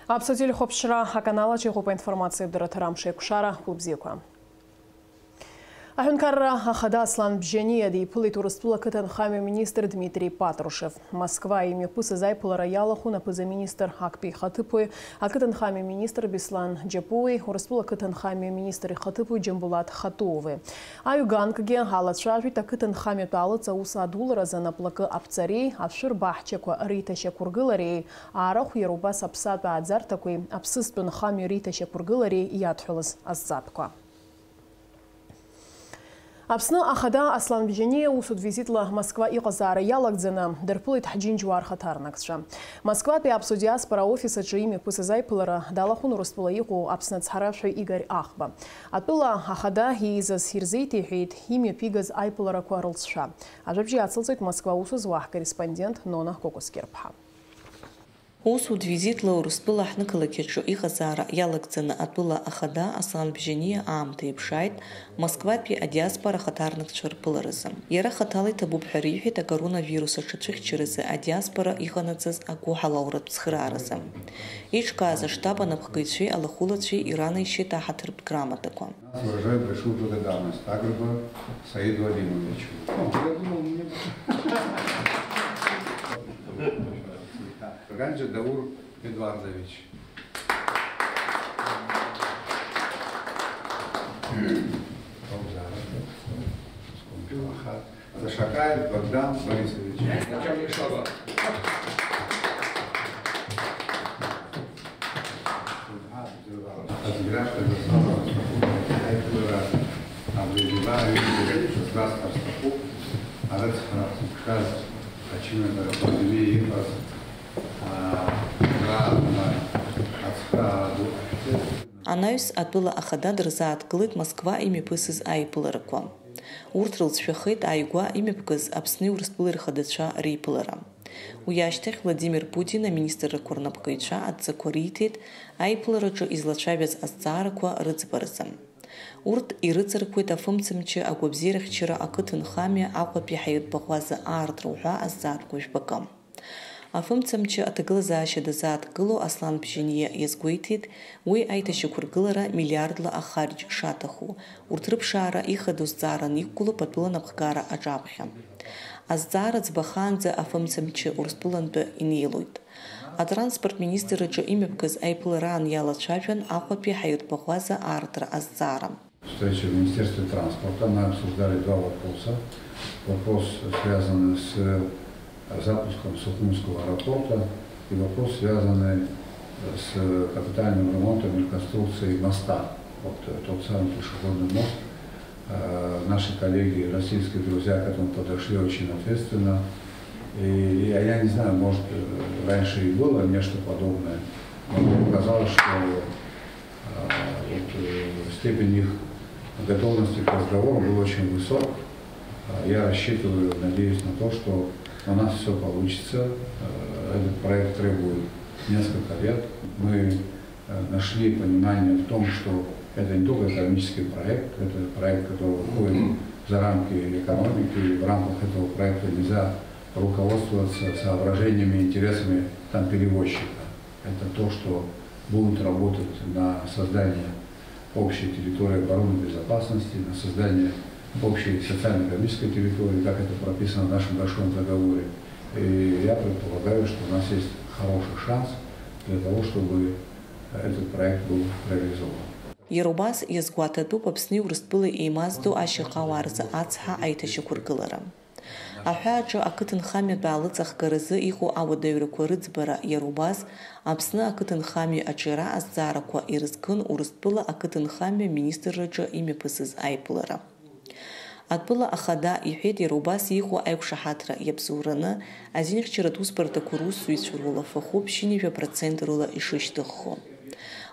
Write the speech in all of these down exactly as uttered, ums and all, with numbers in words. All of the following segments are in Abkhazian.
Аԥсуа телехәаԥшра аканал аҿы иҟоуп аинформациатә дырраҭара. Амш еиқәшара, хәылбзиақәа. Аҳәынҭқарра ахада Аслан Бжьаниа диԥылеит Урыстәыла ақыҭанхамҩа министр Дмитри Патрушев. Москва имҩаԥысыз аиԥылара иалахәын аԥыза-министр актәи ихаҭыԥуаҩ, ақыҭанхамҩа министр Беслан Џьапуи, Урыстәыла ақыҭанхамҩа министр ихаҭыԥуаҩ Џьамбулаҭ Хатуови. Аҩганкгьы алацәажәеит ақыҭанхамҩатә аалыҵ аус адуларазы анаплакы аԥҵареи, ашәыр баҳчақәа реиҭашьақәыргылареи, арахә иара убас аԥсаатә ааӡарҭақәеи аԥсызтәы нхамҩа реиҭашьақәыргылареи иадҳәалаз азҵаатәқәа. Аԥсны ахада Аслан Бжьаниа усутә визитла Москва иҟазаара иалагӡаны дырԥылеит ҳџьынџьуаа рхаҭарнакцәа. Москватәи аԥсуа диаспора офис аҿы имҩаԥысыз аиԥылара далахәын Урыстәыла иҟоу Аԥсны ацҳаражәҳәаҩ Игорь Ахба. Атәыла ахада иизаз ирзеиҭеиҳәеит имҩаԥигаз аиԥыларақәа рылҵшәа. Ажәабжь иацылҵоит Москва аус зуа ҳкорреспондент Нона Кәакәасқьыр-ԥҳа. Усутә визитла Урыстәыла аҳҭнықалақь аҿы иҟазаара иалагӡаны атәыла ахада Аслан Бжьаниа аамҭа иԥшааит Москватәи адиаспора ахаҭарнакцәа рԥыларазы. Иара хаҭала иҭабуп ҳәа риҳәеит акоронавирус аҿацәыхьчаразы адиаспора иҟанаҵаз агәыҳалалратә цхырааразы. Еиҿкааз аштаб анапхгаҩцәеи алахәылацәеи иранеишьеит аҳаҭыртә грамотақәа. Нас выражаю большую благодарность Агрба Саиду Алимовичу. Ну, я думал, мне Ганджа Даур Эдуардович. Зашакаев Богдан Борисович. Начальник штаба. Абри џьабаа ҩыџьа зласҳәар сҭахуп, арыцҳара ҳзықәшәаз ачымазара апандемиа иҟаз, аа, џьабаа ацхыраара ду ашәҭы. Анаҩс атәыла ахада дырзааҭгылеит Москва имҩаԥысыз аиԥыларақәа. Урҭ рылҵшәахеит ааигәа имҩаԥгаз Аԥсни Урыстәылеи рхадацәа реиԥылара. Уи ашьҭахь Владимир Путин аминистррақәа рнапхгаҩцәа адҵақәа риҭеит аиԥылараҿы излацәажәаз азҵаарақәа рыӡбаразы. Урҭ ирыҵаркуеит афымцамчы агәабзиарахьчара ақыҭанхамҩа Аҟәатәи ҳаиртә баӷәаза аартра уҳәа азҵаатәқәа жәбакы. Афымцамчы аҭагылазаашьа дазааҭгыло Аслан Бжьаниа иазгәеиҭеит, уи аиҭашьақәыргылара миллиардла ахарџь шаҭаху, урҭ рыԥшаара ихадоу зҵааран иқәгылоуп атәыла напхгара аҿаԥхьа. Азҵаара ӡбахаанӡа афымцамчы Урыстәылантәы инеилоит. Атранспорт министрраҿы имҩаԥгаз аиԥылараан иалацәажәан Аҟәатәи ҳаиртә баӷәаза аартра азҵаара. Встреча в Министерстве транспорта, мы обсуждали два вопроса. Вопрос, связанный с, э, запуском Сухумского аэропорта, и вопрос, связанный, э, с капитальным ремонтом и реконструкцией моста. Вот, э, тот самый пешеходный мост. Э, наши коллеги, российские друзья к этому подошли очень ответственно. И, и я не знаю, может, э, раньше и было нечто подобное, но мне показалось, что, э, вот, э, степень их готовности к разговору была очень высок. Э, я рассчитываю, надеюсь на то, что у нас всё получится. Э, этот проект требует несколько лет. Мы, э, нашли понимание в том, что это не только экономический проект, это проект, который выходит за рамки экономики, и в рамках этого проекта нельзя руководствоваться соображениями и интересами там перевозчика. Это то, что будет работать на создание общей территории обороны и безопасности, на создание общей социально-экономической территории, как это прописано в нашем большом договоре. И я предполагаю, что у нас есть хороший шанс для того, чтобы этот проект был реализован. Иара убас иазгәаҭатәуп Аԥсни Урыстәылеи еимаздо ашьаҟауаа рзы ацҳа аиҭашьақәыргылара. Аҳәааҿы ақыҭанхамҩатә аалыҵахгаразы иҟоу ауадаҩрақәа рыӡбара, иара убас Аԥсны ақыҭанхамҩа аҿиара азҵаарақәа ирызкын Урыстәыла ақыҭанхамҩа министрраҿы имҩаԥысыз аиԥылара. Атәыла ахада иҳәеит, иара убас иҟоу аиқәшаҳаҭра иабзоураны, азинхьчаратә усбарҭақәа русзуҩцәа рулафахәы ԥшьынҩажәа процент рыла ишышьҭыххо.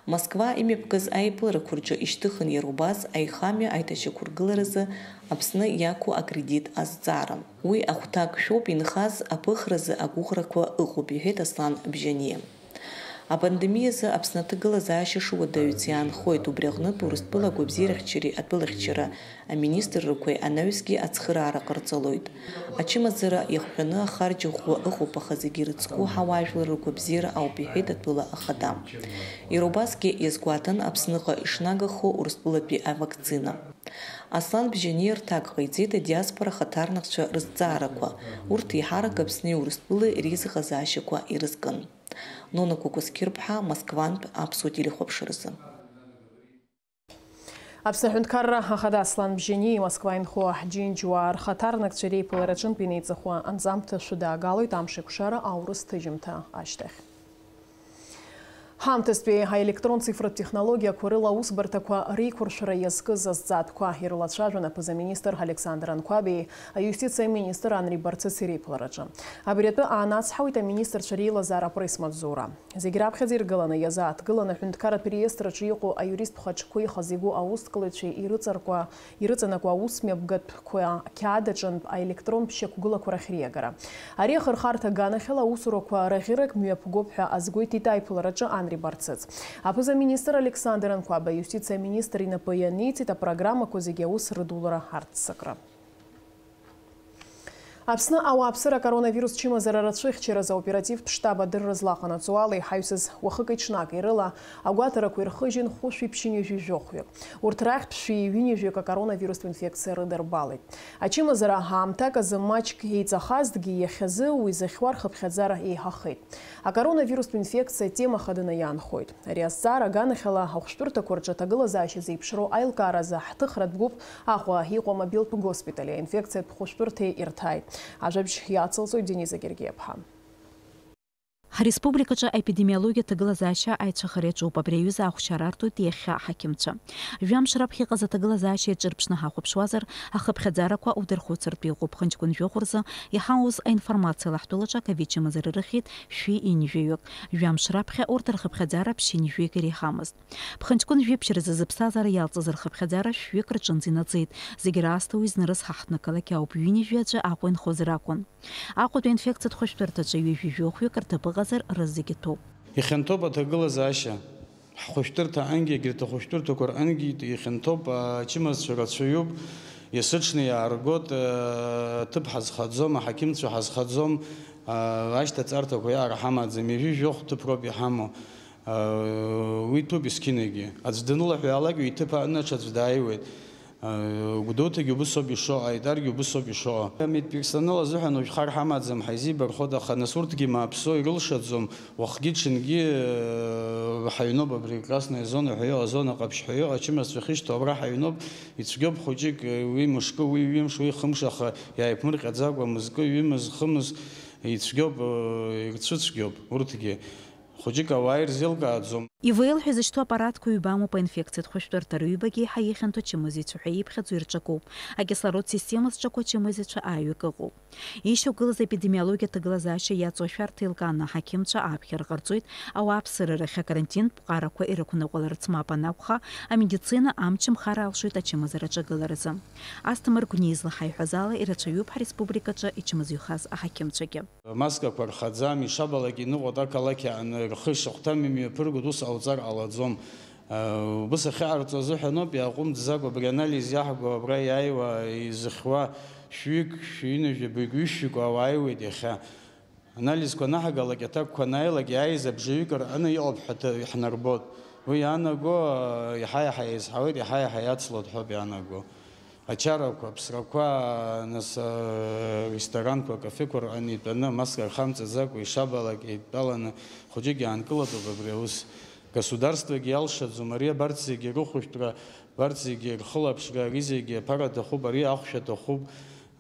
Москва имҩаԥгаз аиԥыларақәа рҿы ишьҭыхын иара убас аихамҩа аиҭашьақәыргыларазы Аԥсны иақәу акредит азҵаара. Уи ахәҭак шәоуп инхаз, аԥыхразы агәыӷрақәа ыҟоуп, иҳәеит Аслан Бжьаниа. Апандемиазы Аԥсны аҭагылазаашьа шыуадаҩц иаанхоит, убри аҟнытә Урыстәыла агәабзиарахьчареи атәылахьчара аминистррақәеи анаҩсгьы ацхыраара ҟарҵалоит. Ачымазара иахҟьаны ахарџь ӷәӷәа ыҟоуп, аха зегьы ирыцку ҳауаажәлар ргәабзиара ауп, иҳәеит атәыла ахада. Иара убасгьы иазгәаҭан Аԥсныҟа ишнагахо Урыстәылатәи авакцина. Аслан Бжьаниа рҭак ҟаиҵеит адиаспора ахаҭарнакцәа рызҵаарақәа. Урҭ еиҳарак Аԥсни Урыстәылеи реизыҟазаашьақәа ирызкын. Нона Кәакәасқьырԥҳа, Москвантә аԥсуа телехәаԥшразы. Аԥсны аҳәынҭқарра ахада Аслан Бжьаниеи Москва инхо аџьынџьуаа рхаҭарнакцәа реиԥылараҿынтә инеиҵыху анҵамҭа шәыдаагалоит амш еиқәшара аурыс ҭыжьымҭа ашьҭахь. Ҳаамҭазтәи аелектрон цифратә технологиақәа рыла аусбарҭақәа реиқәыршәара иазкыз азҵаатәқәа ирылацәажәон аԥыза-министр Александр Анқәабеи аиустициа министр Анри Барцыци реиԥылараҿы. Абри атәы аанацҳауеит аминистрцәа реилазаара апресс-маҵзура. Зегь раԥхьаӡа иргыланы иазааҭгылан аҳәынҭқарратә реестраҿы иҟоу аиуристтә хаҿқәа ихазиго аусҭҵааҩцәеи ирыҵаркуа, ирыҵанакуа аусмҩаԥгатәқәа қьаад аҿынтә аелектрон ԥшьақәгылақәа рахь реиагара. Ари ахырхарҭа аганахьала аусурақәа раӷьырак мҩаԥгоуп ҳәа азгәеиҭеит аиԥылараҿы Анри Барцыц. Аԥыза-министр Александр Анқәаба аиустициа аминистр инапы ианиҵеит апрограммақәа зегьы аус рыдулара арццакра. Аԥсны ауааԥсыра акоронавирус чымазара рацәыхьчаразы аоперативтә штаб адырра злаҟанаҵо ала иҳаҩсыз уахыки-ҽнаки рыла агәаҭарақәа ирхыжьын хәышәи ԥшьынҩажәи жәохәҩык. Урҭ рахьтә шәи ҩынҩажәик акоронавирустә инфекциа рыдырбалеит. Ачымазара аамҭак азы маҷк еиҵахазҭгьы, иахьазы уи зыхьуа рхыԥхьаӡара еиҳахеит. Акоронавирустә инфекциа атема хаданы иаанхоит. Ари азҵаара аганахьала ахәшәтәырҭақәа рҿы аҭагылазаашьа зеиԥшроу аилкааразы ҳҭыхратә гәыԥ Аҟәа иҟоу амобилтә госпитали аинфекциатә хәышәтәырҭеи ирҭааит. Ажәабжь иацылҵоит Дениза Гергиаԥҳа. Ҳреспубликаҿы аепидемиологиа аҭагылазаашьа аицәыхареи аҿуп. Абри аҩыза ахәшьара артуеит иахьа аҳақьымцәа. Жәамш раԥхьа иҟаз аҭагылазаашьа еиҿырԥшны ҳахәаԥшуазар, ахыԥхьаӡарақәа удырхәыцыртә иҟоуп. Ԥхынҷкәын жәохә рзы иҳауз аинформациала ҳтәылаҿы аковид чымазара рыхьит шәи ҩынҩажәаҩык. Жәамш раԥхьа урҭ рхыԥхьаӡара ԥшьынҩажәаҩык иреиҳамызт. Ԥхынҷкәын жәиԥшь рзы зыԥсҭазаара иалҵыз рхыԥхьаӡара шәҩык рҿынӡа инаӡеит. Зегь раасҭа уи знырыз ҳаҳҭнықалақь ауп, ҩынҩажәи аӡәы Аҟәа инхозар акәын. Аҟәатәи аинфекциатә хәышәтәырҭаҿы ҩажәи жәохәҩык рҭыԥ ыҟазар, рызегьы ҭәуп. Ихьанҭоуп аҭагылазаашьа. Ҳхәышәтәырҭа ангьы, егьырҭ ахәышәтәырҭақәа рҟынгьы ихьанҭоуп, ачымазцәа рацәаҩуп, есыҽны иааргоит, аҭыԥ ҳазхаӡом, аҳақьымцәа ҳазхаӡом, ашьҭаҵарҭақәа иаара ҳамаӡам, ҩажәи жәохә ҭыԥ роуп иҳамоу. Уи ҭәуп есқьынагьы. Аӡә данылаҳәалак, ҩ-иҭыԥ аҟны ҽаӡә дааиуеит. Гәдоуҭагьы убыс ауп ишыҟоу, Аитаргьы убыс ауп ишыҟоу. Амедперсонал азыҳәан уажә хар ҳамаӡам, ҳаизибархоит, аха нас урҭгьы мааԥсо ирылшаӡом, уахгьы-ҽынгьы ҳаҩноуп, абри Красная зона ҳәа иҟоу, азона ҟаԥшь ҳәа иҟоу, ачымазцәа ахьышьҭоу абра ҳаҩноуп, ицәгьоуп хәыҷык, уи мышкы, уи ҩымш, уи хымш, аха иааиԥмырҟьаӡакәа мызкы, ҩымыз, хымыз ицәгьоуп, ирцәыцәгьоуп урҭгьы. Хәыҷык ауаа ирзеилкааӡом. ИВЛ ҳәа изышьҭоу аппаратқәа ҩба амоуп аинфекциатә хәышәтәырҭа, рыҩбагьы еиҳа ихьанҭоу ачымазаҩцәа ҳәа иԥхьаӡоу ирҿакуп. Акислород система зҿаку ачымазаҩцәа ааҩык ыҟоуп. Ишьақәгылаз аепидемиологиатә ҭагылазаашьа иаҵоу ашәарҭа еилкааны аҳақьымцәа ааԥхьара ҟарҵоит, ауааԥсыра рахь акарантинтә ԥҟарақәа ирықәныҟәаларц мап анакәха, амедицина амч мхар алшоит ачымазара аҿагыларазы. Асҭамыр Гәниа излаҳаиҳәаз ала, ирацәаҩуп ҳреспубликаҿы ичымазаҩхаз аҳақьымцәагьы. Маскақәа рхаӡам, ишабалак иныҟәоит ақалақь аҟны, рхы ишахәҭам имҩаԥыргоит, ус ҟауҵар ҟалаӡом. Убыс ахьыҟарҵо азыҳәаноуп, иааҟәымҵӡакәа абри анализ иаҳго абра иааиуа, изыхьуа шәҩык, шәҩынҩажәаҩык, ҩышәҩык ауаа ааиуеит иахьа. Анализқәа анаҳгалак, аҭакқәа анааилак, иааиз абжаҩык рҟны иҟоуп ҳәа ҭ-, иаҳнарбоит. Уи иаанаго, иаҳа-иаҳа еизҳауеит, иаҳа-иаҳа иацлоит ҳәоуп иаанаго. Ачарақәа, аԥсрақәа, нас, аресторанқәа, акафеқәа рҟны итәаны, амаска рхамҵаӡакәа, ишабалак еидтәаланы, хәыҷык иаанкылатәуп абри аус. Государствагьы иалшаӡом, ари абарҭ зегьы рыхәышәтәра, абарҭ зегьы рхылаԥшра, ари зегьы аԥара аҭахуп, ари ахәшә аҭахуп,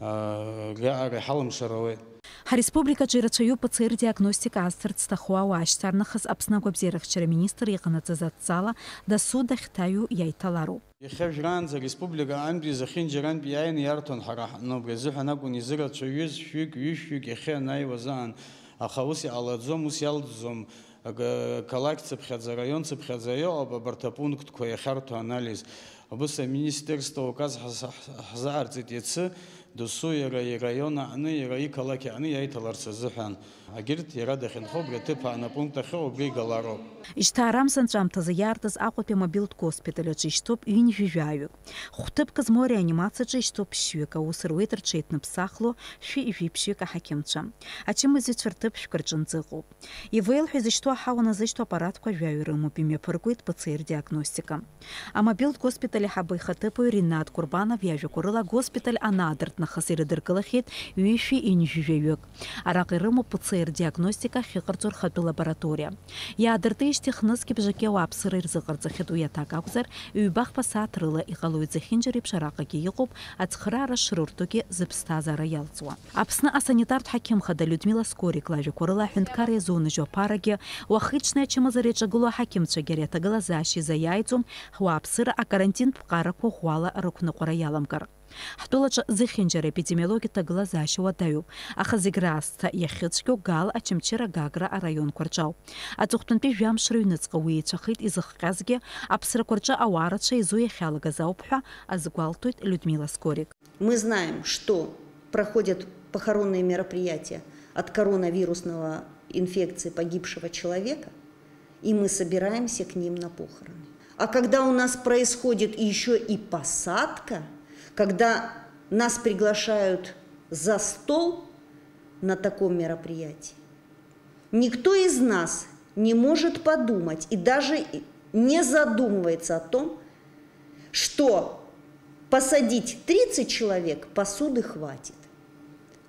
ариаҟара иҳалымшар ауеит. Ҳареспубликаҿы ирацәаҩуп П Ц Р диагностика азҭарц зҭаху ауаа шьҭарнахыс Аԥсны агәабзиарахьчара министр иҟанаҵаз адҵала дасу дахьҭаҩу иаиҭалароуп. Иахьа жәраанӡа ареспублика аҟынтәи зехьынџьарантәи иааины иарҭон ҳара ҳаҟны, убри азыҳәан акәын изырацәаҩыз шәҩык, ҩышәҩык иахьа ианааиуаз аан, аха ус иҟалаӡом, ус иалҵӡом, ага-, қалақь цыԥхьаӡа, раион цыԥхьаӡа иҟоуп абарҭ апунктқәа иахьарҭо анализ. Убыс аминистерство указ ҳаз-, ҳзааирҵеит иацы, Досу иара ираион аҟны, иара иқалақь аҟны иаиҭаларц азыҳәан, агьырҭ иара дахьынхо убри аҭыԥ аанапункт ахьоу убри игалароуп. Шьҭа арамза анҵәамҭазы иаартыз Аҟәатәи амобилтә госпиталь аҿы ишьҭоуп ҩынҩажәаҩык. Хәҭыԥк змоу ареанимациаҿы ишьҭоуп ԥшьҩык, аус руеит рҽеиҭныԥсахло шәи жәиԥшьҩык аҳақьымцәа. Ачымазаҩцәа рҭыԥ шәкы рҿы нӡыҟоуп. Ивеил ҳәа изышьҭоу аҳауа назышьҭоу аппаратқәа жәаҩа рымоуп, имҩаԥыргоит П Ц Р диагностика. Амобилтә госпиталь аиҳабы ихаҭыԥуаҩ Ринат Курбанов иажәақәа рыла, агоспиталь анаадырт нахыс ирыдыркылахьеит ҩышәи ҩынҩажәаҩык. Араҟа ирымоуп П Ц Р диагностика ахьыҟарҵо рхатәы лабораториа. Иаадыртижьҭеи хнызқь бжаки ауааԥсыра ирзыҟарҵахьеит, уи аҭак акәзар, ҩба-хԥа сааҭ рыла иҟалоит, зехьынџьара еиԥш араҟагьы иҟоуп ацхыраара шрырҭогьы зыԥсҭазаара иалҵуа. Аԥсны асанитартә ҳақьым хада Людмила Скорик лажәақәа рыла аҳәынҭқарра иазонажьу аԥарагьы уахи-ҽни ачымазара иаҿагылоу аҳақьымцәагьы ари аҭагылазаашьа изаиааиӡом, ҳуааԥсыра акарантинтә ԥҟарақәа ӷәӷәала рықәныҟәара иаламгар. Ҳтәылаҿы зехьынџьара аепидемиологиатә ҭагылазаашьа уадаҩуп, аха зегь раасҭа иахьыцәгьоу Гал, Очамчыра, Гагра араионқәа рҿы ауп. Аҵыхәтәантәи жәамш рыҩныҵҟа уи еицәахеит изыхҟьазгьы, аԥсрақәа рҿы ауаа рацәа еизо иахьалагаз ауп ҳәа азгәалҭоит Людмила Скорик. Мы знаем, что проходят похоронные мероприятия от коронавирусного инфекции погибшего человека, и мы собираемся к ним на похороны. А когда у нас происходит еще и посадка, когда нас приглашают за стол на таком мероприятии, никто из нас не может подумать и даже не задумывается о том, что посадить тридцать человек посуды хватит.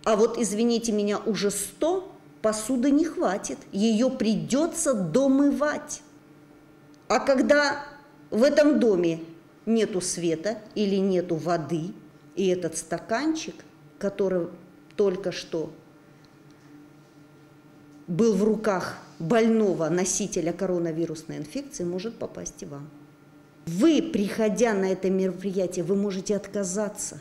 А вот, извините меня, уже сто посуды не хватит. Ее придется домывать. А когда в этом доме нету света или нету воды, и этот стаканчик, который только что был в руках больного носителя коронавирусной инфекции, может попасть и вам. Вы, приходя на это мероприятие, вы можете отказаться.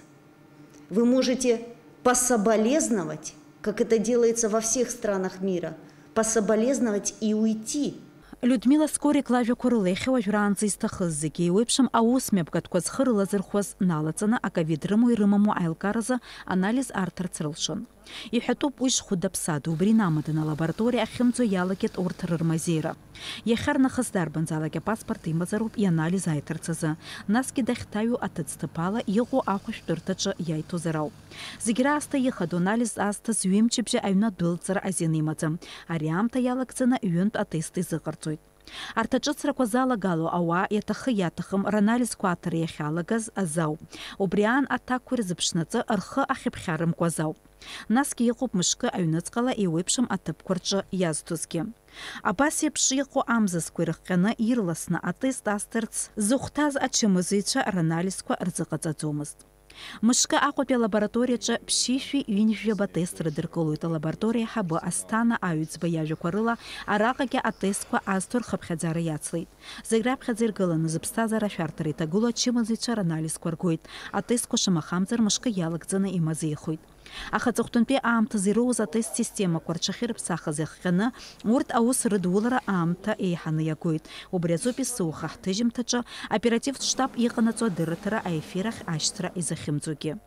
Вы можете пособолезновать, как это делается во всех странах мира, пособолезновать и уйти. Людмила Скорик лажәақәа рыла, иахьа уажәраанӡа изҭахыз зегьы еиуеиԥшым аус мҩаԥгатәқәа зхы рылазырхәуаз налаҵаны, аковид рымоу ирымаму аилкааразы анализ арҭарц рылшон. Иҳәатәуп уи шхәыда-ԥсада, убри инамаданы алабораториа ахьымӡо иалагеит урҭ рырмазеира. Иахьарнахыс дарбанзаалак апаспорт имазароуп ианализ аиҭарц азы, насгьы дахьҭаҩу аҭыӡҭыԥ ала иҟоу ахәышәтәырҭаҿы иаиҭозар ауп. Зегь раасҭа ихадоу анализ азҭаз ҩымчыбжьа аҩны адәылҵра азин имаӡам. Ари аамҭа иалагӡаны ҩынтә атест изыҟарҵоит. Арҭ аҿыцрақәа залагало ауаа иаҭахы-иаҭахым ранализқәа аҭара иахьалагаз азы ауп. Убри аан аҭакқәа ирзыԥшнаҵы рхы ахьыԥхьарымкуаз ауп. Насгьы иҟоуп мышкы аҩныҵҟала еиуеиԥшым аҭыԥқәа рҿы иазҭозгьы. Абас еиԥш иҟоу амзызқәа ирыхҟьаны ирласны атест азҭарц зыхәҭаз ачымазаҩцәа ранализқәа рзыҟаҵаӡомызт. Мышкы Аҟәатәи алабораториаҿы ԥшьышәи ҩынҩажәаба атест рыдыркылоит алабораториа аиҳабы Асҭана Аҩӡба иажәақәа рыла, араҟагьы атестқәа азҭо рхыԥхьаӡара иацлеит. Зегь раԥхьаӡа иргыланы зыԥсҭазаара ашәарҭара иҭагылоу ачымазаҩцәа ранализқәа ргоит, атестқәа шамахамзар мышкы иалагӡаны имазеихоит. Аха аҵыхәтәантәи аамҭазы ироуз атест системақәа рҽахьырыԥсахыз иахҟьаны, урҭ аус рыдулара аамҭа еиҳаны иагоит. Убри азоуп есыуаха ҳҭыжьымҭаҿы аоперативтә штаб иҟанаҵо адырраҭара аефир ахь ашьҭра изахьымӡогьы.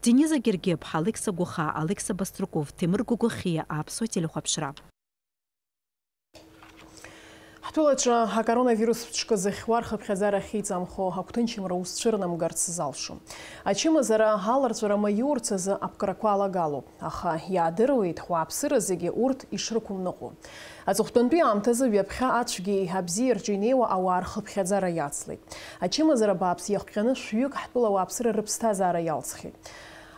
Дениза Гергиаԥҳа, Алықьса Гәахаа, Алықьса Баструков, Ҭемыр Гогохиа, Аԥсуа телехәаԥшра. Ҳтәылаҿы акоронавирус ԥшқы зыхьуа рхыԥхьаӡара ахьеиҵамхо агәҭынчымра ус цәырнамгарц залшом. Ачымазара аларҵәара маиурц азы аԥкрақәа алагалоуп, аха иаадыруеит ҳуааԥсыра зегьы урҭ ишрықәымныҟәо. Аҵыхәтәантәи аамҭазы ҩаԥхьа ацәгьеи абзиеи рҿы инеиуа ауаа рхыԥхьаӡара иацлеит. Ачымазара бааԥс иахҟьаны шәҩык ҳтәыла ауааԥсыра рыԥсҭазаара иалҵхьеит.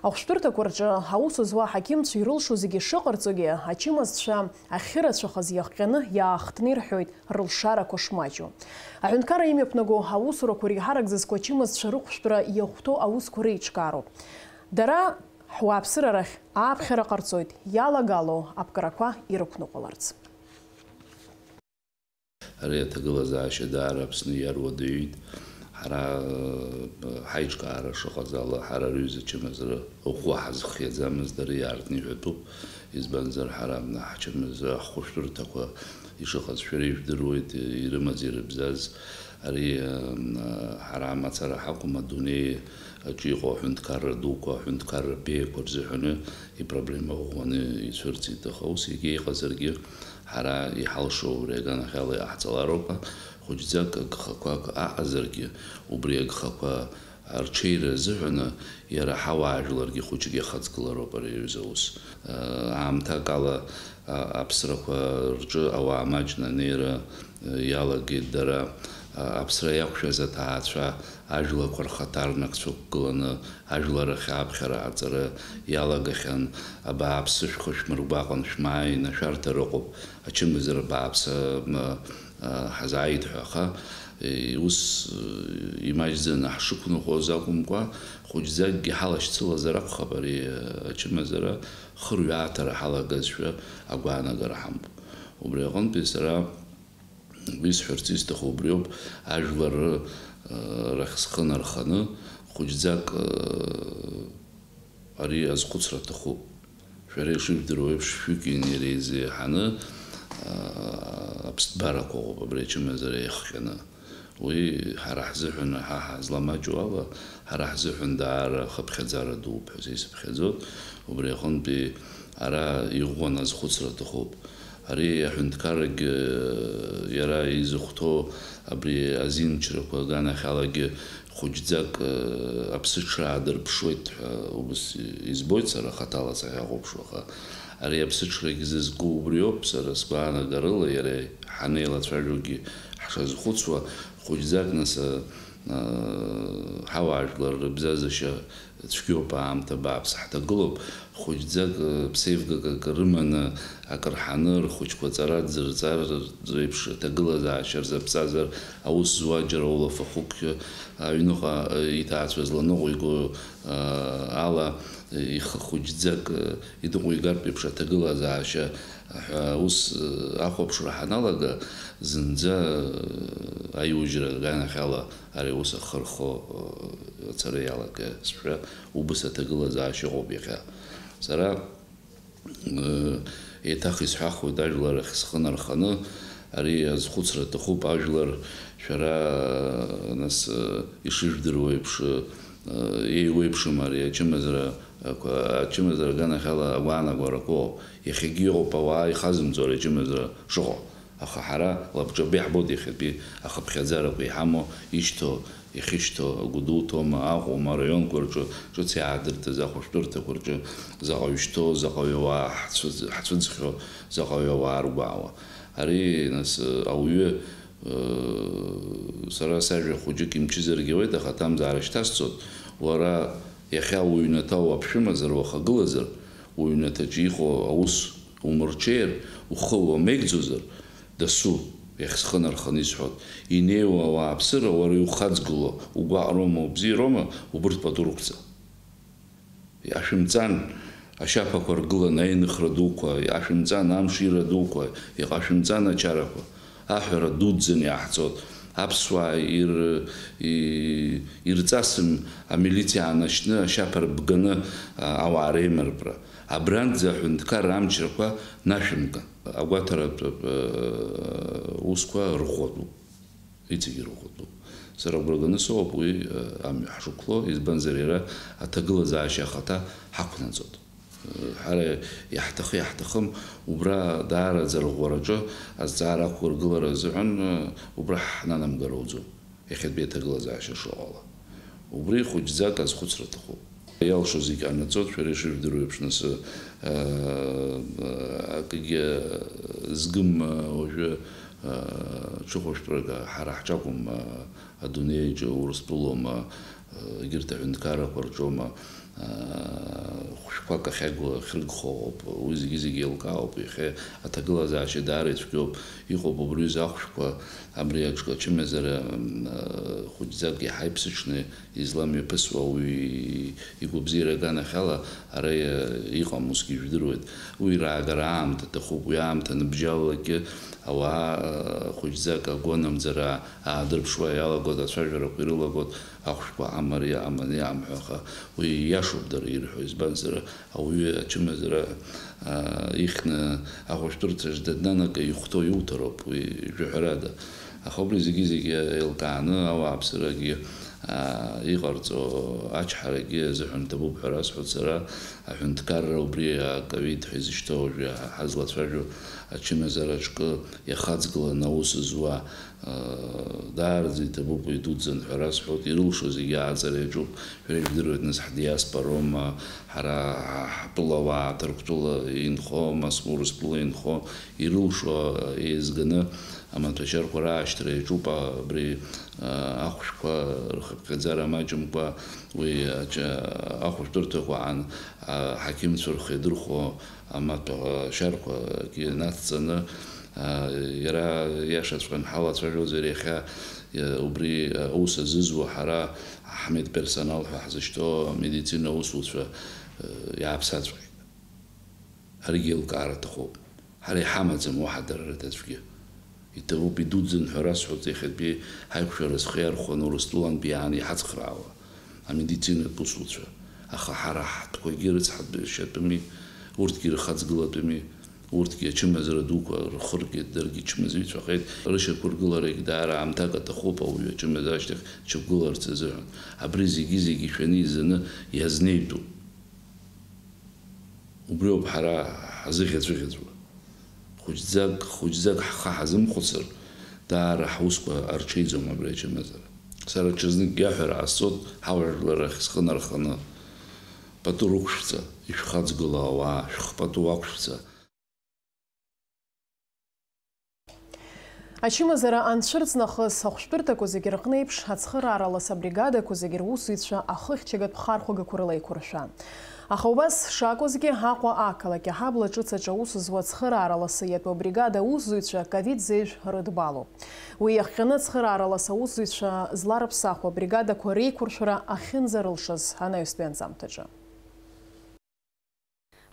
Ахәшәтәырҭақәа рҿы аус зуа аҳақьымцәа ирылшо зегьы шыҟарҵогьы, ачымазцәа ахьырацәахаз иахҟьаны иаахтны ирҳәоит рылшарақәа шмаҷу. Аҳәынҭқарра имҩаԥнаго аусурақәа реиҳарак зызку ачымазцәа рыхәшәтәра иахәҭоу аусқәа реиҿкаароуп. Дара ҳуааԥсыра рахь ааԥхьара ҟарҵоит, иалагало аԥкрақәа ирықәныҟәаларц. Ари аҭагылазаашьа даара Аԥсны иаруадаҩит. Ҳара, ҳаиҿкаара шыҟаз ала, ҳара рҩыза чымазара ӷәӷәа ҳазхиаӡамызт, ари иаартны иҳәатәуп. Избанзар, ҳара ҳчымазара ҳхәышәтәырҭақәа ишыҟаз шәара ижәдыруеит, ирымаз, ирыбзаз, Ари, м, ҳара мацара ҳакәым, адунеи аҿы иҟоу аҳәынҭқарра дуқәа, аҳәынҭқарра беиақәа рзыҳәаны ипроблема ӷәӷәаны ицәырҵит. Аха ус егьа иҟазаргьы, ҳара иҳалшо убри аганахьала иҟаҳҵалароуп ҳәа, хәыҷӡак агхақәак аҟазаргьы, убри агхақәа арҽеира азыҳәаны иара ҳауаажәларгьы хәыҷык иахаҵгылароуп ари аҩыза аус. Аамҭак ала, а, аԥсрақәа рҿы ауаа маҷны анеира, а, иалагеит дара. А, аԥсра иақәшәаз аҭаацәа ажәлақәа рхаҭарнакцәа ықәгыланы ажәлар ахь аԥхьара аҵара иалагахьан. Абааԥсы, шәхы шәмыргәаҟын, шәмааи, нашәарҭар ыҟоуп, ачымазара бааԥсы, м, а, ҳазааит ҳәа. Аха, е, ус, е, имаҷӡаны ҳшықәныҟәоз акәымкәа, хәыҷӡакгьы ҳалашьцылазар акәхап ари, е, ачымазара, хырҩааҭара ҳалагазшәа агәаанагара ҳамоуп. Убри аҟынтәи сара исҳәарц исҭаху убриоуп, ажәлар, э, рахь схы нарханы, хәыҷӡак, э, ари азхәыцра аҭахуп. Шәара ишыжәдыруа еиԥш, шәҩык иреизеиҳаны, э, аԥсҭбарақәа ыҟоуп абри ачымазара иахҟьаны. Уи ҳара ҳзыҳәан, ҳа ҳазламаҷу ала, ҳара ҳзыҳәан даара хыԥхьаӡара дууп ҳәа са исыԥхьаӡоит. Убри аҟынтәи ара иӷәӷәаны азхәыцра аҭахуп. Ари аҳәынҭқаррагьы иара изыхәҭоу абри азинмчрақәа аганахьалагьы хәыҷӡак, э, аԥсыҽра аадырԥшуеит ҳәа убас избоит сара хаҭала сахьахәаԥшуа, аха ари аԥсыҽрагь зызку убриоуп, сара сгәаанагарыла иара ҳанеилацәажәогьы ҳшазхәыцуа, хәыҷӡак нас, э, ҳауаажәлар рыбзазашьа цәгьоуп, аамҭа бааԥс ҳҭагылоуп, хәыҷӡак, э, ԥсеивгак акы рыманы, акы рҳаны, рхәыҷқәа ҵара дзырҵар реиԥш аҭагылазаашьа рзаԥҵазар, аус зуа џьара улафахәык, э, аҩныҟа, э, иҭаацәа зланыҟәиго, э, ала, э, ихы хәыҷӡак, э, иныҟәигартә еиԥш аҭагылазаашьа ҳәа аус, э, ахәаԥшра ҳаналага, зынӡа, э, аиужьра аганахьала ари аус ахы рхо, э, ацара иалагазшәа, убас аҭагылазаашьа ыҟоуп иахьа. Сара, э, еиҭах исҳәахуеит, ажәлар ахь схы нарханы, ари азхәыцра аҭахуп, ажәлар шәара, э, нас, э, ишыжәдыруа еиԥш, э, еиуеиԥшым ари ачымазара, ақәа-, ачымазара аганахьала агәаанагарақәа ыҟоуп. Иахьагьы иҟоуп ауаа ихазымҵо ари ачымазара шыҟоу. Аха ҳара лабҿаба иаҳбоит иахьатәи ахыԥхьаӡарақәа иҳамоу, ишьҭоу, иахьышьҭоу, агәыдуҭоума, Аҟәоума, араионқәа рҿы ҿыц иаадыртыз ахәышәтәырҭақәа рҿы заҟаҩ шьҭоу, заҟаҩ ауаа ҳцәыӡ-, ҳцәыӡхьоу, заҟаҩ ауаа ргәаауа. Ари, нас, ауаҩы, сара сажәа хәыҷык имчызаргьы ауеит, аха аҭамзаара шьҭасҵоит, уара иахьа уҩнаҭа уаԥшәымазар, уахагылазар, уҩнаҭаҿы иҟоу аус умырҽеир, ухы уамеигӡозар, дасу, иахьсхынарханы исҳәоит, инеиуа ауааԥсыра уара иухаҵгыло, угәаҟроума, убзиароума, убырҭ пату рықәҵа. Иҟашәымҵан ашьаԥақәа ргыланы аиныхра дуқәа, иҟашәымҵан амшира дуқәа, иҟашәымҵан ачарақәа. Аҳәара дуӡӡаны иаҳҵоит. Аԥсуаа ир-, и-, ирҵасым амилициа аанашьны ашьаԥа рбганы, а, ауаа реимырпра. Абранӡа аҳәынҭқарра амчрақәа нашәымган. Агәаҭаратә, э, усқәа рыӷәӷәатәуп. Иҵегьы ирыӷәӷәатәуп. Сара агәра ганы сыҟоуп уи, э, амҩа ҳшықәло, избанзар иара аҭагылазаашьа ахаҭа ҳақәнаҵоит. Э, ҳара иаҳҭахы-иаҳҭахым, убра даараӡа рыӷәӷәараҿы азҵаара ақәыргылара азыҳәан, э, убра ҳнанамгароуӡом. Иахьатәи аҭагылазаашьа шыҟала. Убри хәыҷӡак азхәыцра аҭахуп. Иалшо зегь ҟанаҵоит, шәара ишыжәдыруа еиԥш, нас, э, акгьы згым, э, уажәы, э, ҽыхәышәтәрак ҳара ҳҿакәым, э, адунеиаҿы Урыстәылоума, э, егьырҭ аҳәынҭқаррақәа рҿоума, э, хәшәқәак ахьагу ахьыргхо ыҟоуп. Уи зегьы-зегьы еилкаауп. Иахьа аҭагылазаашьа даара ицәгьоуп. Иҟоуп убри аҩыза ахәшәқәа, абри аҿы ачымазара, м, э, хәыҷӡак иаҳа иԥсыҽны изламҩаԥысуа ауаҩы игәабзиара аганахьала ара иа-, иҟам, усгьы ижәдыруеит. Уи раагара аамҭа аҭахуп, уи аамҭа аныбжьалалакгьы ауаа, э, хәыҷӡак агәанамӡара аадырԥшуа иалагоит, ацәажәарақәа ирылагоит, ахәшәқәа амариа, аманиа амҳәа, аха уи иашоуп дара ирҳәо, избанзар, ауаҩы ачымазара, аа, ихьны ахәышәтәырҭаҿ дананаго ихәҭоу иуҭароуп, уи жәаҳәарада. Аха убри зегьы-зегьы еилкааны, ауааԥсырагьы, аа, иҟарҵо ачҳарагьы азыҳәан ҭабуп ҳәа расҳәоит сара, аҳәынҭқарра убри аковид ҳәа изышьҭоу уажәы ҳазлацәажәо ачымазараҿкы иахаҵгыланы аус зуа, аа, даараӡа иҭабуп, уи дуӡӡан ҳәа расҳәоит, ирылшо зегьы ааҵара иаҿуп, шәара ижәдыруеит, нас ҳдиаспорома, ҳара ҳтәылауаа Ҭырқәтәыла инхо, нас Урыстәыла инхо, ирылшо еизганы амаҭәашьарқәа раашьҭра иаҿуп, абри, а, ахәшәқәа рхыԥхьаӡара маҷымкәа, уи аҷ-, ахәышәтәырҭақәа аан, аҳақьымцәа рхы иадырхәо амаҭәашьарқәагьы нацҵаны, а, иара иашаҵәҟьан ҳалацәажәозар иахьа, а, убри аус азызуа ҳара ҳмедперсонал ҳәа ҳзышьҭоу амедицина аусуцәа, а, иааԥсаҵәҟьеит. Аригьы еилкаара аҭахуп. Ҳара иҳамаӡам уаҳа дара рыда аӡәгьы. Иҭабуп, идуӡӡан ҳәа расҳәоит, иахьатәи ҳаиқәшәара зхы иархәаны Урыстәылантәи иааны иҳацхраауа амедицинатә усуцәа. Аха ҳара ҳтәқәагьы рыцҳатәшьатәыми, урҭгьы рхаҵгылатәыми, урҭгьы ачымазара дуқәа рхыргеит, даргьы чмазаҩцәахеит. Рышьақәыргыларагь даара аамҭак аҭахуп, ауаҩы ачымазара ашьҭахь дшьақәгыларц азыҳәан. Абри зегьы-зегьы ишәаны изаны иазнеитәуп. Убриоуп ҳара ҳазыӷьаҵәыӷьаҵәуа. Хәыҷӡак, хәыҷӡак ҳхы ҳазымхәыцыр, даара ҳусқәа арҽеиӡом абри ачымазара. Сара ҽазнык иаҳәара ҟасҵоит, ҳауаажәлар рахь схы нарханы, пату рықәшәҵа, ишәхаҵгыло ауаа, шәхы-пату уақәшәҵа. Ачымазара анцәырҵ нахыс, ахәшәтәырҭақәа зегьы рҟны еиԥш, ацхыраара лас абригадақәа зегьы русзуҩцәа ахыхьчагатә хархәагақәа рыла еиқәыршәан. Аха убас шакәызгьы, Аҟәа ақалақь аҳабла ҿыц аҿы аус зуа ацхыраара ласы иатәу абригада аусзуҩцәа ковид зеижә рыдбалоуп. Уи иахҟьаны ацхыраара лас аусзуҩцәа зларыԥсахуа абригадақәа реиқәыршәара ахьынӡарылшаз анаҩстәи анҵамҭаҿы.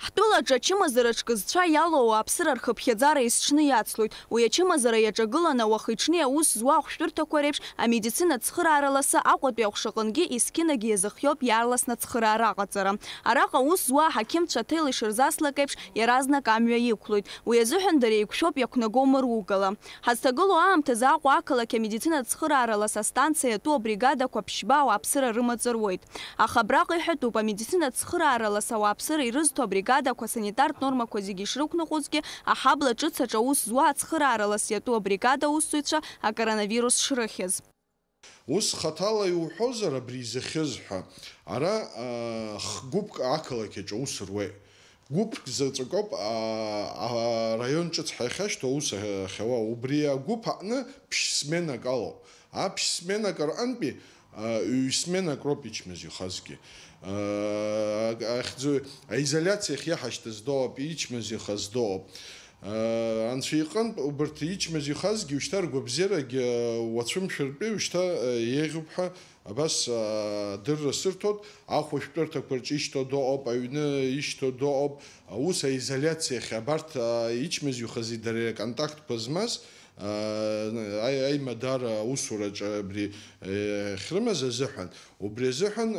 Ҳтәылаҿы ачымазара ҿкы зцәа иалоу ауааԥсыра рхыԥхьаӡара есҽны иацлоит. Уи ачымазара иаҿагыланы уахи-ҽни аус зуа ахәшәтәырҭақәа реиԥш, амедицинатә цхыраара ласы Аҟәатәи аҟәшаҟынгьы есқьынагьы иазыхиоуп иаарласны ацхыраара аҟаҵара. Араҟа аус зуа аҳақьымцәа аҭел ишырзаслак еиԥш, иаразнак амҩа иқәлоит. Уи азыҳәан дара еиқәшәоуп иақәнаго мыругала. Ҳазҭагылоу аамҭазы Аҟәа ақалақь амедицинатә цхыраара лас астанциа иатәу абригадақәа ԥшьба ауааԥсыра рымаҵ руеит. Аха абраҟа иҳәатәуп, амедицинатә цхыраара лас ауааԥсыра ирызҭо абригадақәа асанитартә нормақәа зегьы ишрықәныҟәозгьы, аҳабла ҿыц аҿы аус зуа ацхыраара лас иатәу абригада аусзуҩцәа акоронавирус шрыхьыз. Ус хаҭала иуҳәозар, абри изыхьыз ҳәа, ара, а, х-, гәыԥк ақалақь аҿы аус руеит. Гәыԥк заҵәык ауп, а, а, араион ҿыц ҳәа иахьашьҭоу аус ахьауа. Убри агәыԥ аҟны ԥшь-сменак алоуп. Аԥшь-сменак рҟынтәи, а, ҩ-сменак роуп ичмазаҩхазгьы. А, ахьӡу-, аизоляциа ахь иаҳашьҭыз доуп, ичмазаҩхаз доуп. Анцәа иҟынтә убарҭ ичмазаҩхазгьы, ушьҭа ргәабзиарагьы уацәымшәартәи, ушьҭа еиӷьуп ҳәа абас адырра сырҭоит. Ахәышәтәырҭақәа рҿы ишьҭоу доуп, аҩны ишьҭоу доуп. Ус аизоляциахь абарҭ ичмазаҩхази дареи аконтактқәа змаз, аи-, аимадара аусураҿы абри ахьрымаз азыҳәан, убри азыҳәан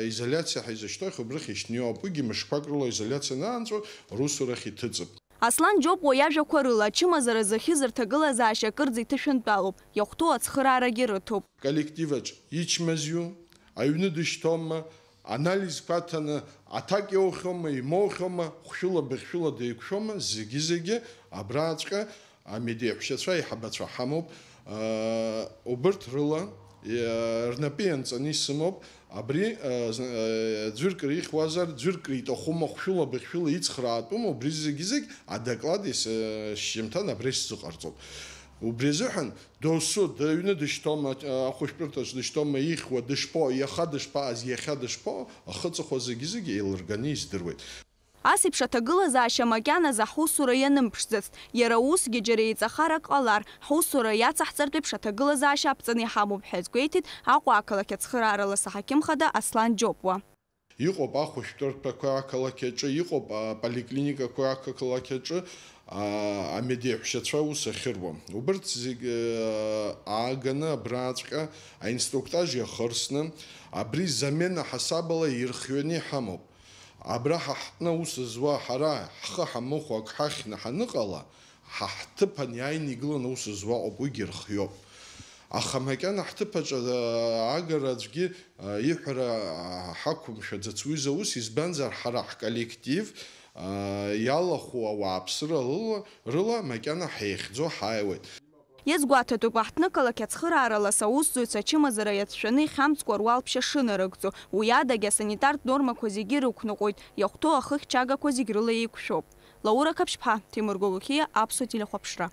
аизоляциа ҳәа изышьҭоу убрахь ишьҭнеиуа ауп. Уигьы мышқәак рыла аизоляциа анаанҵәо русурахь иҭыҵып. Аслан Џьопуа иажәақәа рыла, ачымазара зыхьыз рҭагылазаашьа акырӡа иҭышәынтәалоуп, иахәҭоу ацхыраарагьы рыҭоуп. Коллективаҿ ичмазаҩу, аҩны дышьҭоума, анализқәа аҭаны аҭак иоухьоума, имоухьоума, хәшәыла-быхьшәыла деиқәшәома, зегьы-зегьы абраҵәҟьа амедеиҳәшьацәа, аиҳабацәа ҳамоуп, аа, убырҭ рыла, иа-, рнапы ианҵаны исымоуп. Абри, а, зны, а, ӡәырк рихьуазар, ӡәырк риҭахума, хәшәыла-быхьшәыла ицхраатәума, убри зегьы-зегь адоклад ес-, а, шьжьымҭан абри сзыҟарҵоуп. Убри азыҳәан, досу, дыҩны дышьҭоума, а, ахәышәтәырҭаҿ дышьҭоума, ихьуа, дышԥо-, иаха дышԥаҟаз, иахьа дышԥо, ахы-аҵыхәа зегьы-зегь еилырганы издыруеит. Ас еиԥш аҭагылазаашьа макьаназы ҳусура ианымԥшӡацт, иара усгьы џьара еиҵахарак ҟалар, ҳусура иацаҳҵартә еиԥш аҭагылазаашьа аԥҵаны иҳамоуп ҳәа азгәеиҭеит Аҟәа ақалақь ацхыраара лас аҳақьым хада Аслан Џьопуа. Иҟоуп ахәышәтәырҭақәа ақалақь аҿы, иҟоуп аполиклиникақәа ақалақь аҿы, а, амедеиҳәшьацәа аус ахьыруа. Убырҭ зегь, а, ааганы абраҵәҟьа аинструктаж иахырсны, абри замена ҳасабала ирхианы иҳамоуп. Абра ҳа ҳҟны аус зуа, ҳара ҳхы ҳамыхәо ак ҳахьны ҳаныҟала, Ҳа ҳҭыԥан иааины игыланы аус зуа ыҟоуп, уигьы рхиоуп. Аха макьана ҳҭыԥаҿ, а, агара аӡәгьы, а, иҳәара, а, ҳақәымшәаӡац уи заус, избанзар ҳара ҳколлектив, а, иалахәу ауааԥсыра лыла, рыла макьана ҳеихьӡо ҳааиуеит. Иазгәаҭатәуп, аҳҭнықалақь ацхырааралас аусзуҩцәа ачымазара иацәшәаны ихьамҵкәа руалԥшьа шынарыгӡо, уи адагьы асанитартә нормақәа зегьы ирықәныҟәоит, иахәҭоу ахыхьчагақәа зегь рыла еиқәшәоуп. Лаура Қаԥшьԥҳа, Тимур Гогохиа, Аԥсуа телехәаԥшра.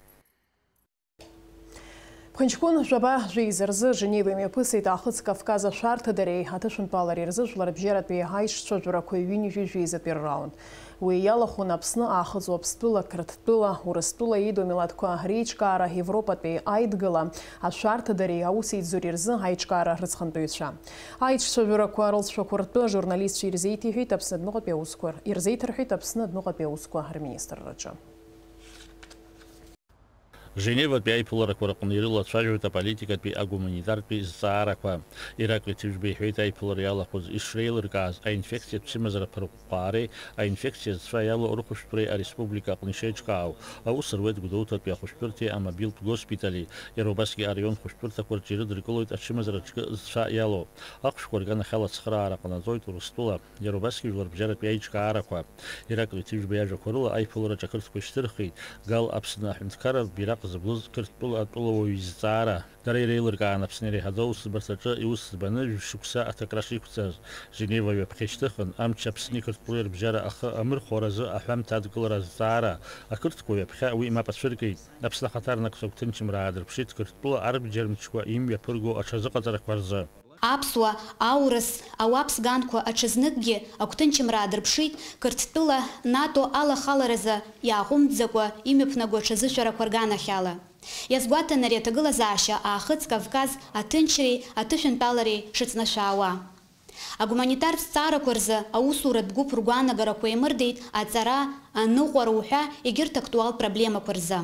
Ԥхынҷкәын жәаба жәеиза рзы Женева имҩаԥысит Аахыҵ Кавказ ашәарҭадареи аҭышәынтәалареи рзы жәларбжьаратәи аишцәажәарақәа ҩынҩажәи жәеизатәи рраунд. Уи иалахәын Аԥсны Аахыҵ Уаԥстәыла, Қырҭтәыла, Урыстәыла ииду амилаҭқәа реиҿкаара Европатәи аидгыла ашәарҭадареи аусеицуреи рзы аиҿкаара рыҵхантәаҩцәа. Аиҿцәажәарақәа рылҵшәақәа ртәы ажурналистцәа ирзеиҭеиҳәеит Аԥсны адәныҟатәи аусқәа, ирзеиҭарҳәеит Аԥсны адәныҟатәи аусқәа рминистрраҿы. Женеватәи аиԥыларақәа рҟны ирылацәажәоит аполитикатәи, агуманитартәи зҵаарақәа. Иракли Ҭыжәба иҳәеит аиԥылара иалахәыз ишреилыркааз аинфекциатә чымазара ԥырҟәҟәаареи аинфекциа зцәа иалоу рыхәышәтәреи ареспублика аҟны ишеиҿкаау. Аус руеит Гәдоуҭатәи ахәышәтәырҭеи амобилтә госпитали, иара убасгьы араион хәышәтәырҭақәа рҿы ирыдыркылоит ачымазара ҿкы зцәа иалоу. Ахәшәқәа рганахьала ацхыраара ҟанаҵоит Урыстәыла, иара убасгьы жәларбжьаратәи аиҿкаарақәа. Иракли Ҭыжәба иажәақәа рыла аиԥылараҿы ақырҭқәа ишьҭырхит, Гал Аԥсны аҳәынҭқарратә бираҟ зыблыз Қырҭтәыла атәылауаҩ изҵаара. Дара иреилыркаан Аԥсны иреиҳаӡоу аусӡбарҭаҿы иус ӡбаны жәшықәса аҭакра шиқәҵаз. Женева ҩаԥхьа ишьҭыхын, амч Аԥсни Қырҭтәылеи рыбжьара ахы амырхәаразы аҳәамҭа адкылара азҵаара. Ақырҭқәа ҩаԥхьа уи мап ацәыркит. Аԥсны ахаҭарнакцәа агәҭынчымра аадырԥшит Қырҭтәыла арбџьармчқәа имҩаԥырго аҽазыҟаҵарақәа рзы. Аԥсуа, аурыс, ауаԥс ганқәа аҽазныкгьы агәҭынчымра аадырԥшит Қырҭтәыла НАТО алахаларазы иааҟәымҵӡакәа имҩаԥнаго аҽазышәарақәа рганахьала. Иазгәаҭан ари аҭагылазаашьа Аахыҵ Кавказ аҭынчреи аҭышәынтәалареи шыҵнашәаауа. Агуманитартә зҵаарақәа рзы аусуратә гәыԥ ргәаанагарақәа еимырдеит аҵара, аныҟәара уҳәа егьырҭ актуалтә проблемақәа рзы.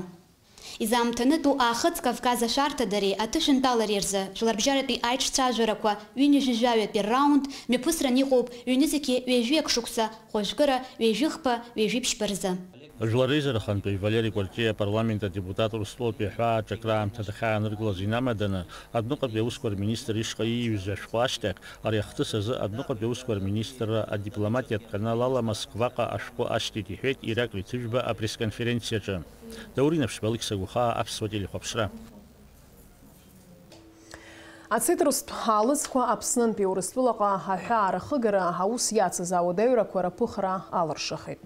Изаамҭанытәу Аахыҵ Кавказ ашәарҭадареи аҭышәынтәалареи рзы жәларбжьаратәи аиҿцәажәарақәа ҩынҩажәи жәаҩатәи рраунд мҩаԥысран иҟоуп ҩнызқьи ҩажәи акы шықәса хәажәкыра ҩажәи хԥа ҩажәи ԥшьба рзы. Жәлар реизарахантәаҩ Валери Кәарҷиа апарламент адепутат Урыстәылатәи аҳәаа аҿакра аамҭа дахьааныркылаз инамаданы, адәныҟатәи аусқәа рминистр ишҟа ииҩыз ашәҟәы ашьҭахь, ари ахҭыс азы адәныҟатәи аусқәа рминистрра адипломатиатә канал ала Москваҟа ашәҟәы ашьҭеит, иҳәеит Иракли Ҭыжәба апресс-конференциаҿы. Даур Инаԥшьба, Алықьса Гәахаа, Аԥсуа телехәаԥшра. Ацитрустә аалыҵқәа Аԥснынтәи Урыстәылаҟа аҳәаа рахыгара аус иацыз ауадаҩрақәа рыԥыхра алыршахеит.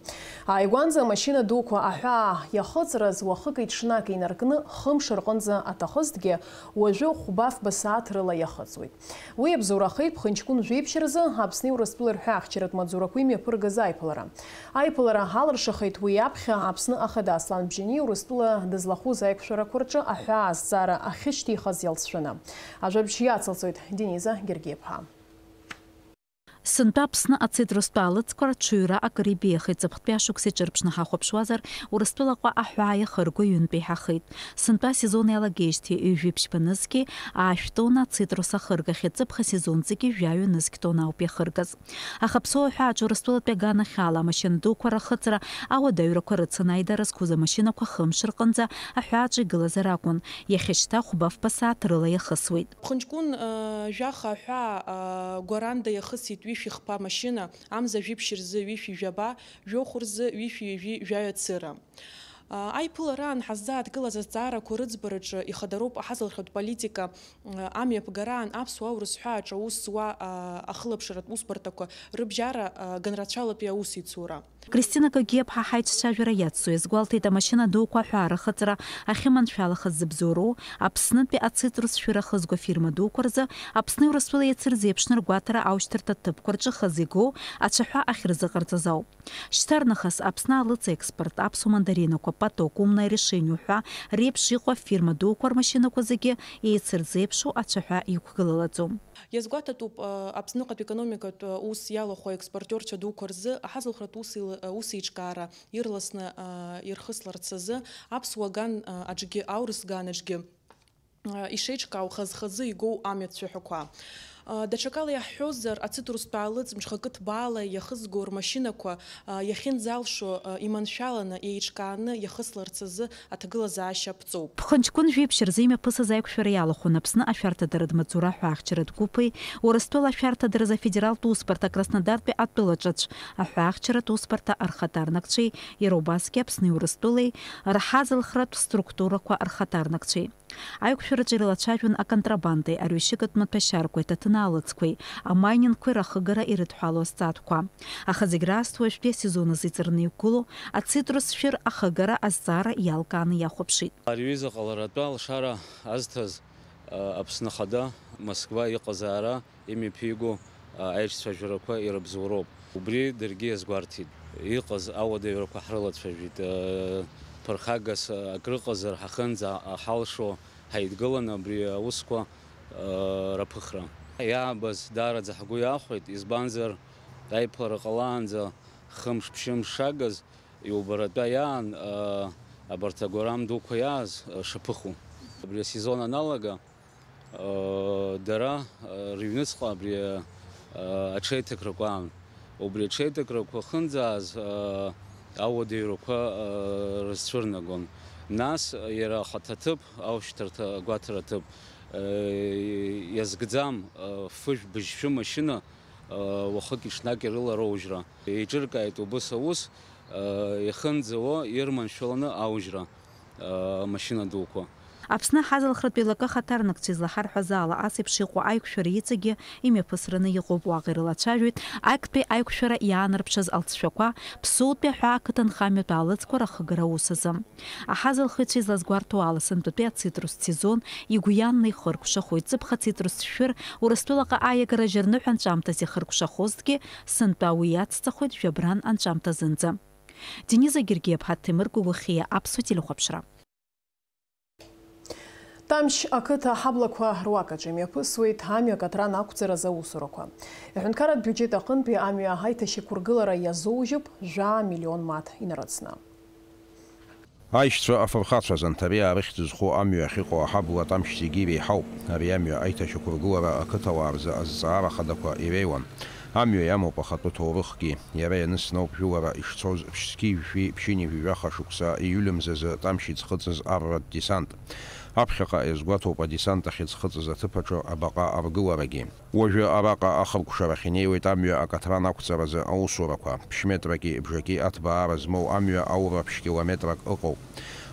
Ааигәанӡа амашьына дуқәа аҳәаа иахыҵрыз уахыки-ҽнаки инаркны хымш рҟынӡа аҭахызҭгьы, уажәы хәба-фба сааҭ рыла иахыҵуеит. Уи иабзоурахеит ԥхынҷкәын жәиԥшь рзы Аԥсни Урыстәылеи рҳәаахьчаратә маҵзурақәа имҩаԥыргаз аиԥылара. Аиԥылара алыршахеит уи аԥхьа Аԥсны Ахада Аслан Бжьаниа Урыстәыла дызлахәыз аиқәшәарақәа рҿы аҳәаа азҵаара ахьышьҭихыз иалҵшәаны. Ажәабжь иацылҵоит Дениза Гергиаԥҳа. Сынтәа Аԥсны ацитрустә аалыҵқәа рҽыҩра акыр ибеиахеит. Ҵыԥхтәи ашықәс иҿырԥшны ҳахәаԥшуазар, Урыстәылаҟа аҳәаа иахырго ҩынтә еиҳахеит. Сынтәа асезон иалагеижьҭеи ҩажәи ԥшьба нызқьи аашә тонна ацитрус ахыргахьеит, ҵыԥх асезонҵәҟьагьы жәаҩа нызқь тонна ауп иахыргаз. Аха аԥсуа аҳәааҿы Урыстәылатәи аганахьала амашьына дуқәа рахыҵра ауадаҩрақәа рыцын, аидара зқәыз амашьынақәа хымш рҟынӡа аҳәааҿы игылазар акәын, иахьа шьҭа хәба-фба сааҭ рыла иахысуеит. Ԥхынҷкәын, э, жәаха аҳәаа, э, гәаранда иахысит ҩышәи хԥа машьына, амза жәиԥшь рзы ҩышәи жәаба, жәохә рзы ҩышәи ҩажәи жәаҩа цыра. Аиԥылараан ҳаззааҭгылаз азҵаарақәа рыӡбараҿы ихадароуп аҳазалхьатә политика амҩаԥгараан аԥсуа аурыс ҳәааҿы аус зуа ахылаԥшратә усбарҭақәа рыбжьара ганрацәалатәи аусеицура. Кристина Гогиаԥҳа ҳаиҿцәажәара иацу иазгәалҭеит, амашьына дуқәа аҳәаа рыхыҵра ахьыманшәалахаз зыбзоуроу Аԥснытәи ацитрус шәыра хызго афирма дуқәа рзы Аԥсни Урыстәылеи еицырзеиԥшны ргәаҭара аушьҭырҭа ҭыԥқәа рҿы хазы игоу ацәаҳәа ахьырзыҟарҵаз ауп. Шьҭарнахыс Аԥсны алыҵ-експорт, аԥсуа мандаринақәа, поток, умное решение уҳәа реиԥш иҟоу афирма дуқәа рмашьынақәа зегьы еицырзеиԥшу ацәаҳәа иқәгылалаӡом. Иазгәаҭатәуп, Аԥсныҟатә економикатә ус иалахәу аекспортерцәа дуқәа рзы аҳазалхратә ус еил-, усеиҿкаара ирласны ирхысларц азы аԥсуа ган аҿгьы, аурыс ган аҿгьы ишеиҿкаау хаз-хазы игоу амҩа цәаҳәақәа. Даҽакала иаҳҳәозар, ацитрустә аалыҵ мҽхакы ҭбаала иахызго рмашьынақәа, иахьынӡалшо, иманшәаланы, еиҿкааны иахысларц азы аҭагылазаашьа ԥҵоуп. Ԥхынҷкәын жәибжь рзы имҩаԥысыз аиқәшәара иалахәын Аԥсны ашәарҭадарратә маҵзура аҳәаахьчаратә гәыԥи, Урыстәыла ашәарҭадаразы афедералтә усбарҭа Краснодартәи атәылаҿаҿ аҳәаахьчаратә усбарҭа рхаҭарнакцәеи, иара убасгьы Аԥсни Урыстәылеи рҳазалхратә структурақәа рхаҭарнакцәеи. Аиқәшәараҿы ирылацәажәон аконтрабандеи арҩашьыгатә маҭәашьарқәеи аҭаҭын аалыҵқәеи, амайнинқәеи рахыгара ирыдҳәалоу азҵаатәқәа. Аха зегь раасҭа уажәтәи асезон азы иҵарны иқәгылоу ацитрус шәыр ахыгара азҵаара иалкааны иахәаԥшит. Ари аҩыза ҟаларатәы алшара азҭаз, а, Аԥсны Ахада Москва иҟазаара имҩаԥиго, а, аиҿцәажәарақәа ирыбзоуроуп. Убри даргьы иазгәарҭеит. Иҟаз ауадаҩрақәа ҳрылацәажәеит. Э, ԥырхагас, э, акрыҟазар ҳахынӡа ҳалшо ҳаидгыланы абри аусқәа, э, раԥыхра. Иаабаз даараӡа ҳгәы иахәеит, избанзар, аиԥылара ҟалаанӡа хымш-ԥшьымш шагыз, иубаратәа иаан, э, абарҭ агәарам дуқәа иааз, э, шаԥыху. Абри асезон аналага, Дара рыҩныҵҟа абри аҽеиҭакрақәа аан. Убри аҽеиҭакрақәа ахьынӡааз ауадаҩрақәа рызцәырнагон. Нас иара ахаҭа ҭыԥ, аушьҭарҭа агәаҭара ҭыԥ иазкӡам, фышә быжьшәы машьына уахыки-ҽнаки рыла роужьра. Еиҿыркааит убыс аус, иахынӡауа ирманшәаланы аужьра амашьына дуқәа. Аԥсны аҳазалхратә еилакы ахаҭарнакцәа излаҳарҳәаз ала, ас еиԥш иҟоу аиқәшәара иҵегьы имҩаԥысраны иҟоуп. Уаҟа ирылацәажәоит актәи аиқәшәара иаанарԥшыз алҵшәақәа, Ԥсоутәи аҳәаа ақыҭанхамҩатә аалыҵқәа рахыгара аус азы. Аҳазалхыҩцәа излазгәарҭо ала, сынтәатәи ацитрус сезон игәҩанны ихыркәшахоит. Ҵыԥх ацитрус шәыр Урыстәылаҟа аиагаражьы рныҳәа анҵәамҭазы ихыркәшахозҭгьы, сынтәа уи иацҵахоит жәабран анҵәамҭазынӡа. Дениза Гергиаԥҳа, Ҭемыр Гәыгәхиа, Аԥсуа телехәаԥшра. Тамшь ақыҭа аҳаблақәа руакаҿы имҩаԥысуеит амҩа акатран ақәҵаразы аусурақәа. Аҳәынҭқарратә биуџьет аҟынтәи амҩа аиҭашьақәыргылара иазоужьып жәаа миллион маҭ инарыцны. Аишьцәа афырхацәа Занҭариаа рыхьӡ зху амҩа ахьыҟоу аҳабла Тамшь зегьы иреиҳауп. Ари амҩа аиҭашьақәыргылара ақыҭауаа рзы азҵаара хадақәа иреиуан. Амҩа иамоуп ахатәы ҭоурыхгьы. Иара ианысноуп жәылара ишцоз ԥшь-зқьи жәшәи ԥшьынҩажәи жәаха шықәса ииуль мзазы Тамшь иӡхыҵыз арратә десант. Аԥхьаҟа иазгәаҭоуп адесант ахьыӡхыҵыз аҭыԥ аҿы абаҟа аргыларагьы. Уажәы араҟа ахыркәшарахь инеиуеит амҩа акатран ақәҵаразы аусурақәа. Ԥшь-метраки бжаки аҭбаара змоу амҩа аура ԥшь-километрак ыҟоуп.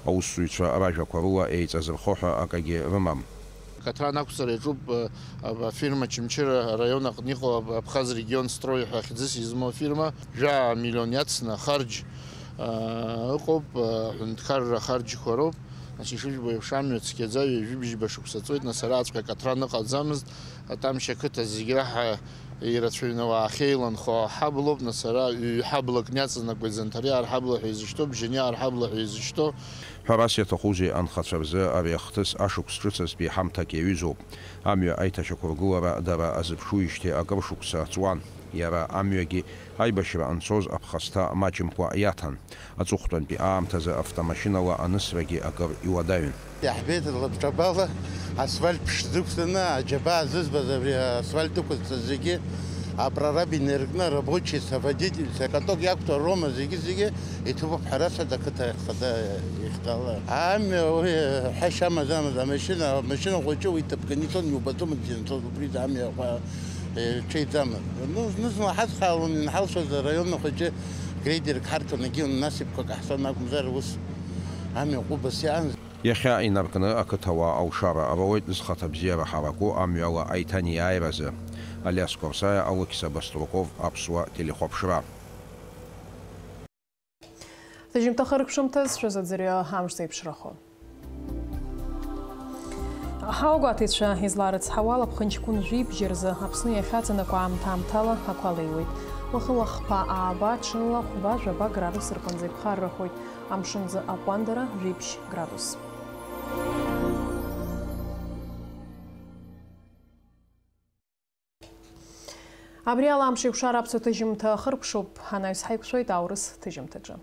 Аусзуҩцәа ражәақәа рыла еиҵазырхо ҳәа акагьы рымам. Катран ақәҵара иаҿуп, э, афирма Очамчыра араион аҟны иҟоу Аб-, Абхаз регион строй ҳәа хьӡыс измоу афирма. Жәаа миллион иацны ахарџь, э, ыҟоуп, э, аҳәынҭқарра ахарџьқәа роуп. Нас ишыжәбо еиԥш, амҩа цқьаӡа ҩажәи бжьба шықәса ҵуеит, нас араҟаҵәҟьа акатран ыҟаӡамызт. Атамшь ақыҭа зегь раҳа ирацәаҩны ауаа ахьеиланхо аҳаблоуп, нас ара ҩ-, ҳаблак иаҵанакуеит, Занҭариаа рҳабла ҳәа изышьҭоу, Бжьаниаа рҳабла ҳәа изышьҭоу. Ҳәарас иаҭахузеи, анхацәа рзы ари ахҭыс ашықәс ҿыц азтәи ҳамҭак иаҩызоуп. Амҩа аиҭашьақәыргылара дара азыԥшуижьҭеи акыр шықәса ҵуан. Иара амҩагьы аибашьра анцоз аԥхасҭа маҷымкәа иаҭан. Аҵыхәтәантәи аамҭазы автомашьынала анысрагьы акыр иуадаҩын. Иаҳбеит лабҿабала асфальт ԥшӡы ықәҵаны, аџьабаа зызбаз абри асфальт ықәызҵаз зегьы апрораб инаркны, арабочица, аводительцәа, акаток иақәтәа роума, зегьы-зегьы иҭабуп, ҳәарасада ақыҭа ахада ихтәала. Амҩа уи ҳәашьа амаӡамызт, амашьына, амашьына хәыҷы уи ҭыԥганы ицон, иубаӡомызт ианцоз, убри амҩа ҳәа, э, ҽеиӡамызт. Ну, зны-зынла ҳацхраалон, инҳалшоз араион ахәыҷы грейдерк ҳарҭон, егьи насыԥқәак ҟаҳҵон акәымзар, ус амҩа ҟәыбас иаан. Иахьа инаркны ақыҭауаа алшара роуеит зхаҭабзиара ҳараку амҩала аиҭанеиааиразы. Алиас Қәарсаиа, Алықьса Баструков, Аԥсуа телехәаԥшра. Ҭыжьымҭа хыркәшамҭаз шәазыӡырҩы амш зеиԥшрахо. Ҳаугәаҭаҩцәа изларыцҳауала, ԥхынҷкәын жәибжь рзы Аԥсны иахьаҵанакуа аамҭа-аамҭала ақәа леиуеит. Уахынла хԥа ааба, ҽынла хәба-жәаба градус рҟынӡа иԥхаррахоит. Амшынӡы аҟәандара жәиԥшь градус. Абри ала амш еиқәшара аԥсуа ҭыжьымҭа ахыркәшоуп, анаҩс ҳаиқәшәоит аурыс ҭыжьымҭаҿы.